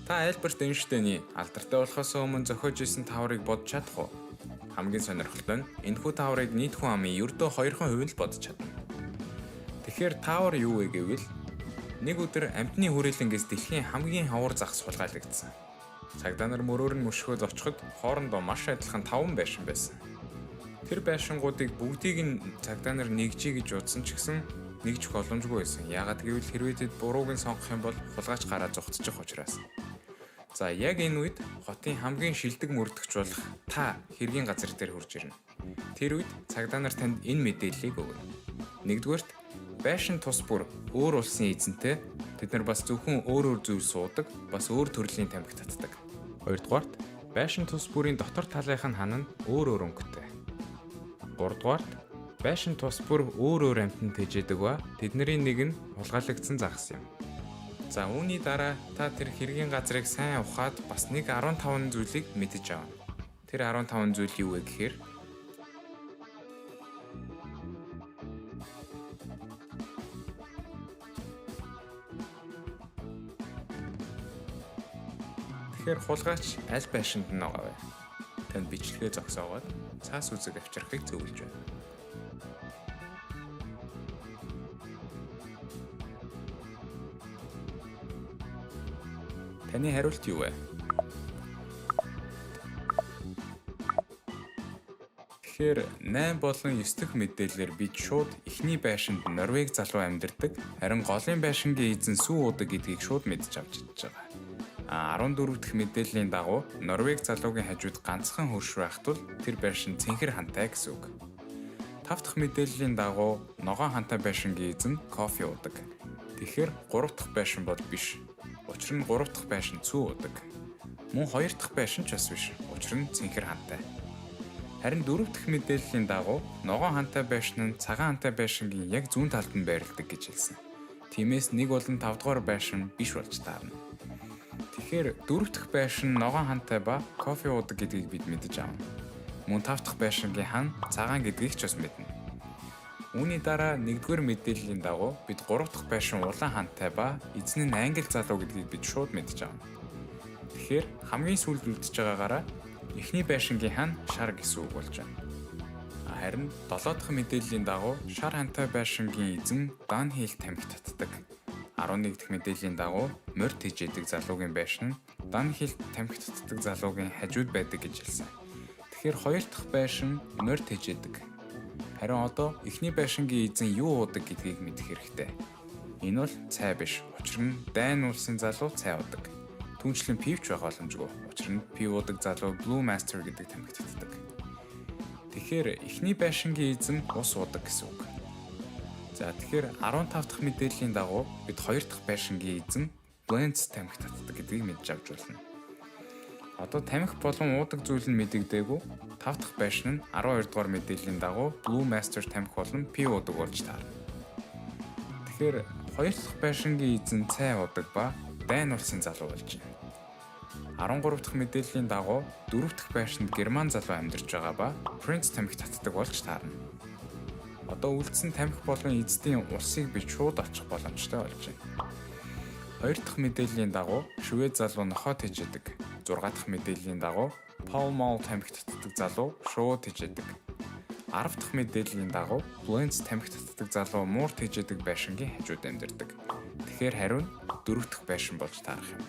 Та Альберт Эйнштейний алдартай болохоос өмнө зохиож исэн тааврыг бодож чадах уу? Хамгийн сонирхолтой нь энэхүү тааврыг нийт хүн амын ердөө 2% нь л бодож чадна. Тэгэхээр таавар юу вэ гэвэл нэг өдөр амьтны хүрээлэнгээс дэлхийн хамгийн ховор загас хулгайлагдсан. Цагдаа нар мөрөөр нь мөшгөөд очиход хоорондоо маш адилхан 5 байшин байсан. Тэр байшингуудыг бүгдийг нь цагдаа нар нэгжээ гэж бодсон ч гэсэн нэгжих боломжгүй байсан. Яагаад гэвэл хэрвээ тэд бурууг нь сонгох юм бол хулгайч гараа зугтчих учраас. За яг энэ үед хотын хамгийн шилдэг мөрдөгч болох та хэргийн газар дээр хурж ирнэ. Тэр үед цагдаа нар танд энэ мэдээллийг өгнө. Нэгдүгээрт, байшин тус бүр өөр улсын эзэнтэй. Тэд нар бас зөвхөн өөр өөр зүйл суудаг, бас өөр төрлийн тамхи татдаг. Хоёрдугаарт, байшин тус бүрийн дотор талынх нь хан нь өөр өөр өнгөтэй. Гуравдугаарт, байшин тус бүр өөр өөр амьтан тэжээдэг ба тэдний нэг нь хулгайлагдсан загас юм. За үүний дараа та тэр хэргийн газрыг сайн ухаад бас нэг 15 зүйлийг мэдэж авна. Тэр 15 зүйл юу вэ гэхээр Тэгэхээр хулгайч аль байшинд нь байгаа вэ? Танд бичлэгээ зогсоогоод цаас үзэг авчрахыг зөвлөж байна. Таны хариулт юу вэ? Тэгэхээр 8 болон 9 дэх мэдээллээр бид шууд эхний байшинд Норвег залуу амьдардаг, харин голын байшингийн эзэн сүү уудаг гэдгийг шууд мэдэж авч чадж байгаа. А 14 дэх мэдээллийн дагуу Норвег залуугийн хажууд ганцхан хөрш байх тул тэр байшин цэнхэр хантай гэсэн үг. 5 дахь мэдээллийн дагуу ногоон хантай байшингийн эзэн кофе уудаг. Тэгэхээр 3 дахь байшин бол биш. Учир нь 3 дахь байшин цүү уудаг. Мөн 2 дахь байшин ч бас биш. Учир нь цэнхэр хантай. Харин 4 дахь мэдээллийн дагуу ногоон хантай байшин нь цагаан хантай байшингийн яг зүүн талд нь байрладаг гэж хэлсэн. Тиймээс 1 болон 5 дугаар байшин биш болж таарна. Тэгэхээр 4 дахь байшин ногоон хантай ба кофе уудаг гэдгийг бид мэдэж авна. Мөн 5 дахь байшингийн хан цагаан гэдгийг ч бас мэднэ. Үүний дараа 1-р мэдээллийн дагуу бид 3 дахь байшин улаан хантай ба эзэн нь англи залуу гэдгийг бид шууд мэдэж авна. Тэгэхээр хамгийн сүүлд үлдэж байгаагаараа эхний байшингийн хан шар гэсэн үг болж байна. Харин 7 дахь мэдээллийн дагуу шар хантай байшингийн эзэн Данхил тамхи татдаг. 11 дахь мэдээллийн дагуу морь тэжээдэг залуугийн байшин нь Данхил тамхи татдаг залуугийн хажууд байдаг гэж хэлсэн. Тэгэхээр 2 дахь байшин морь тэжээдэг. Харин одоо эхний байшингийн эзэн юу уудаг гэдгийг мэдэх хэрэгтэй. Энэ бол цай биш. Учир нь Дайн улсын залуу цай уудаг. Түүнчлэн пив ч байх боломжгүй. Учир нь пив уудаг залуу Blue Master гэдэг тамхи татдаг. Тэгэхээр эхний байшингийн эзэн ус уудаг гэсэн үг. За тэгэхээр 15 дахь мэдээллийн дагуу бид 2 дахь байшингийн эзэн Blends тамхи татдаг гэдгийг мэдж авч болно. Одоо тамхи болон уудаг зүйл нь мэдэгдээгүй 5 дахь байшин нь 12 дугаар мэдээллийн дагуу Blue Master тамхи болон пив уудаг болж таарна. Тэгэхээр 2 дахь байшингийн эзэн цай уудаг ба Дайн улсын залуу болж байна. 13 дахь мэдээллийн дагуу 4 дахь байшинд Герман залуу амьдарч байгаа ба Prince тамхи татдаг болж таарна. Одоо үлдсэн тамхи болон эздийн улсыг бид шууд олчих боломжтой болж байна. 2 дахь мэдээллийн дагуу Швед залуу нохой тэжээдэг. 6 дахь мэдээллийн дагуу Pall Mall тамхи татдаг залуу шувуу тэжээдэг. 10 дахь мэдээллийн дагуу Blends тамхи татдаг залуу муур тэжээдэг байшингийн хажууд амьдардаг. Тэгэхээр хариу нь 4 дахь байшин болж таарах юм.